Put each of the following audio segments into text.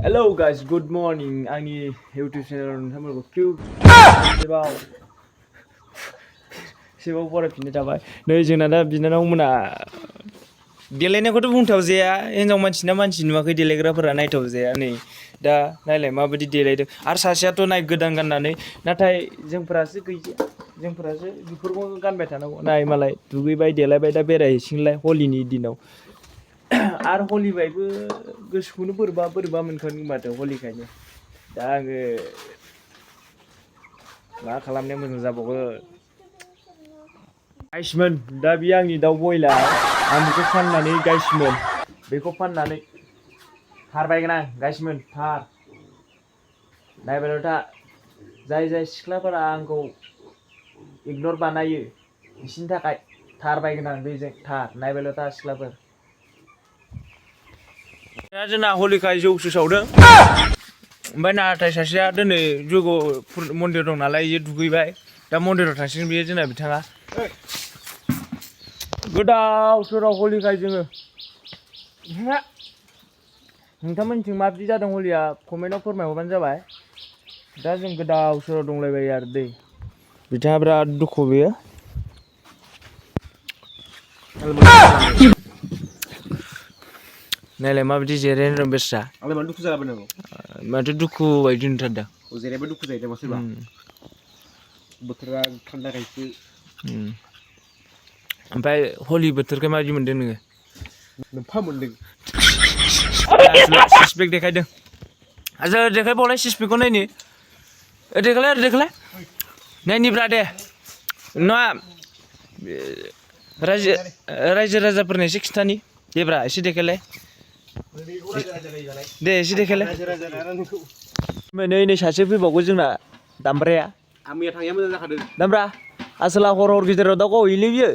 Hello guys, good morning. आंनि YouTube channel नोंथांमोनखौ सेबाव फरायफिननो थाबाय। नै जोंना दा बिनानाव मोना देलायनायखौथ' बुंथाव जाया, हिनजाव मानसिना मानसि नुवाखै देलायग्राफोरा नायथाव जाया। नै दा नायलाय माबायदि देलायदों आरो सासेयाथ' नाय गोदान गाननानै, नाथाय जोंफोरासो गैया, जोंफोरासो बेफोरखौ गानबाय थानांगौ। नाय मालाय दुगैबाय देलायबाय दा बेरायहैसिगोनलाय हलिनि दिनाव। आरो हलिबायबो गोसोखौनो बोरैबा मोनखादों माथो हलिखायनो। दा आङो मा खालामनो मोजां जाबावगोन। गाइसमोन दा बियो आंनि दाउ बयलार, आं बेखौ फाननानै गाइसमोन बेखौ फाननानै थार बायगोन आं गाइसमोन थार। नायबायल' था जाय सिख्लाफोरा आंखौ इगनर बानायो बिसोरनि थाखाय थार बायगोन आं बेजों थार। नायबायल' था सिख्लाफोर। दा जोंना हलिखाय जौसो सावदों, ओमफ्राय नाथाय सासेया दिनै जयग' मन्दिर दं नालाय बियो दुगैबाय, दा मन्दिराव थांसिगोन बियो जोंना बिथाङा। गोदाव सोराव हलिखाय जोङो नोंथांमोननिथिं माबायदि जादों हलिया कमेन्टआव फोरमायहरबानो जाबाय। दा जों गोदाव सोराव दंलायबायो आरो दै बिथाङा बिराद दुखु बेयो। नायलाय माबायदि जिरायना दं बेस्रा। आंलाय मानो दुखु जालाबायनांगौ, माथो दुखु बायदि नुथारदों। जिरायबा दुखु जायो नामा सोरबा? बोथोरा थान्दाखायसो। ओमफ्राय हलि बोथोरखौ माबायदि मोनदों नोङो? नोम्फा मोनदों। सिसपेक देखायदों। आजा देखायबावलाय सिसपेकखौ नायनि। देखायलाय नायनिब्रा दे। नङा रायजो राजाफोरनो एसे खिन्थानि देब्रा एसे देखायलाय। दे एसे देखायलाय। नै सासे फैबावगौ जोंना दामब्राया। आं मैया थांनाया मोजां जाखादों। दामब्रा आसोला हर गेजेराव दाउ गावहैयोलै बियो।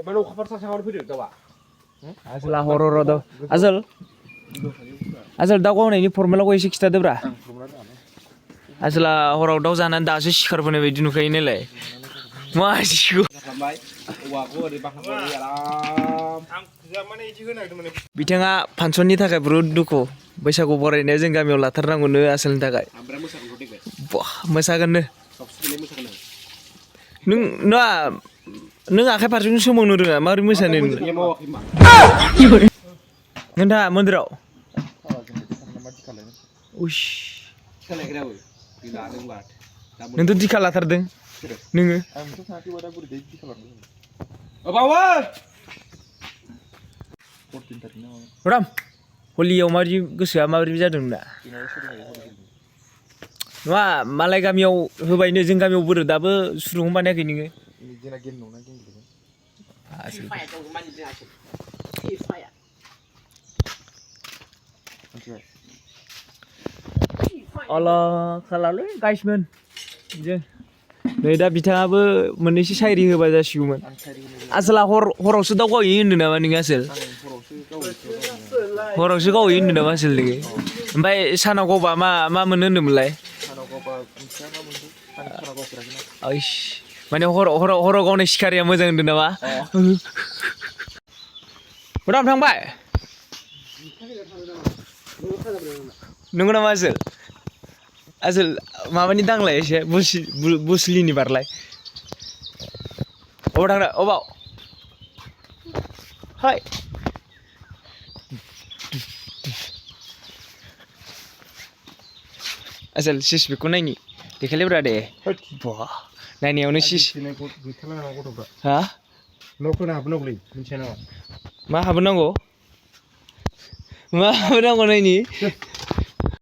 माने अखाफोर सासाङावनो फैदों दाउआ। आसोला हर दाउ आसोल दाउ गावनायनि फरमेलाखौ एसे खिथादोब्रा। आसोला हराव दाउ जानानै दासो सिखारबोनाय बायदि नुखायो नालाय। मासिखौ बिथाङा फांसननि थाखाय बहुद दुखु। बैसागु बरायनाया जों गामियाव लाथारनांगौनो आसोलनि थाखाय। मोसागोननो। नों आखाइ फारसेजों सोमावनो रोङा माबोरै मोसानो नोंथाङा मन्दिराव? नोंथ' दिखा लाथारदों नोङो। राम हलियाव माबायदि गोसोआ माबायदि जादों नोंना? नङा मालाय गामियाव होबायनो, जों गामियाव बोरो दाबो सुरुखौनो बानायाखै नोङो? अला खालालै गाइसमोन जों नै दा बिथाङाबो मोननैसो सायरि होबा जासिगौमोन। आसोला हरावसो दाउ गावहैयो होनदों नामा नोङो आसोल? हरावसो गावहैयो होनदों नामा आसोल नोङो? ओमफ्राय सानाव गावबा मा मोनो होनदोंमोनलाय? ओइस माने हराव गावनाय सिखारिया मोजां होनदों नामा? उनाव थांबाय नंगौ नामा आसोल? आसोल माबानि दांलाय एसे बुसलिनि बारलाय। अबाव थांनो अबाव? हाय आसोल सिसपेकखौ नायनि देखायलायब्रा दे। बा नायनायावनो हा न'फोरनो हाबनांगौलै मिथिया नामा? मा हाबनांगौ नायनि